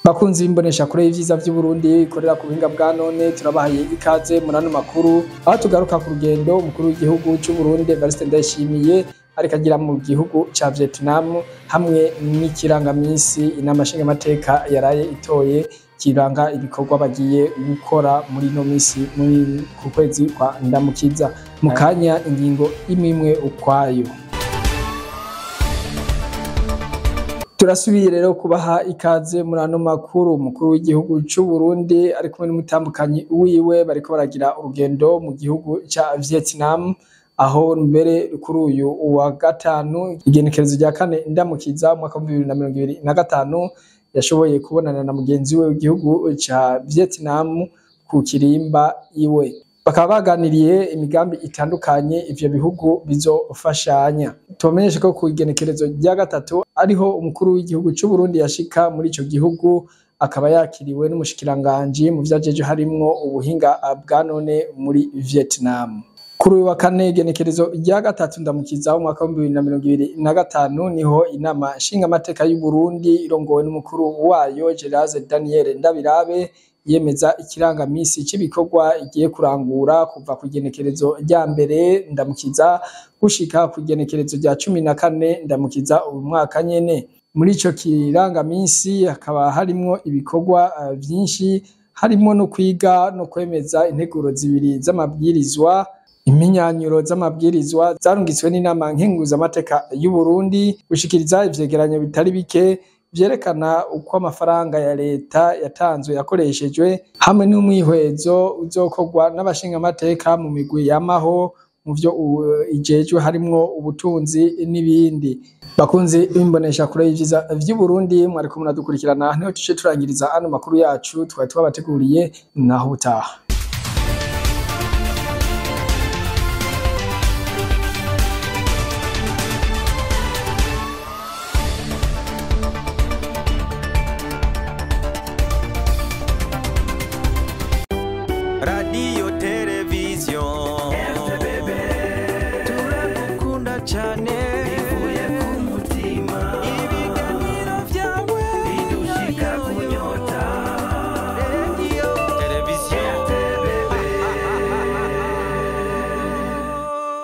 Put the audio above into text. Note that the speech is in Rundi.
Bakunzi b'imbonesha kure y'ivyiza vy'Uburundi ikorera ku buhinga bwa none, turabahaye ikaze muri ano makuru aho tugaruka ku rugendo umukuru w'igihugu c'Uburundi Evariste Ndayishimiye ariko agira mu gihugu ca Vietnam, hamwe n'ikirangamisi inama nshingamateka yaraye itoye kiranga ibikorwa bagiye gukora muri ino misi muri ku kwezi kwa Ndamukiza. Mu kanya ingingo imwe ukwayo. Turasubiye rero kubaha ikaze muri ano makuru. Umukuru w'igihugu c'u Burundi ari kumwe n'umutambukanyi wiwe bariko baragira urugendo mu gihugu ca Vietnam, aho mbere kuri uyu wa gatanu igenekerezo rya 4 Ndamukiza umwaka wa 2025 yashoboye kubonana na mugenzi we w'igihugu ca Vietnam ku kirimba iwe. Bakaba baganiriye imigambi itandukanye ivyo bihugu bizofashanya. Tubamenyeshe ko ku igenekerezo rya 3 ariho umukuru w'igihugu c'u Burundi yashika muri ico gihugu, akaba yakiriwe n'umushikiranganji mu vyajeje harimwo ubuhinga bwa none muri Vietnam. Kuri uyu wa kane igenekerezo rya 3 Ndamukiza umwaka wa 2025 niho inama nshingamateka y'u Burundi irongowe n'umukuru wayo Gerard Daniel Ndabirabe yemeza ikirangamisi c'ibikorwa igiye kurangura kuva ku igenekerezo rya 1 Ndamukiza gushika ku igenekerezo rya 14 Ndamukiza uyu mwaka nyene. Muri ico kirangamisi hakaba harimwo ibikorwa vyinshi, harimwo no kwiga no kwemeza integuro zibiri z'amabwirizwa, impinyanyuro z'amabwirizwa zarungitswe n'inama nkenguzamateka y'u Burundi, gushikiriza ivyegeranyo bitari bike vyerekana uko amafaranga ya leta yatanzwe yakoreshejwe, hamwe n'umwihwezo uzokorwa n'abashingamateka mu migwi yamaho mu vyo ijejwe harimwo ubutunzi n'ibindi. Bakunzi b'imbonesha kure y'ivyiza vy'u Burundi, mwariko muradukurikirana, niho tuce turangiriza ano makuru yacu twari twabateguriye, naho ubutaha. Radio television RTBB, turagukunda cyane.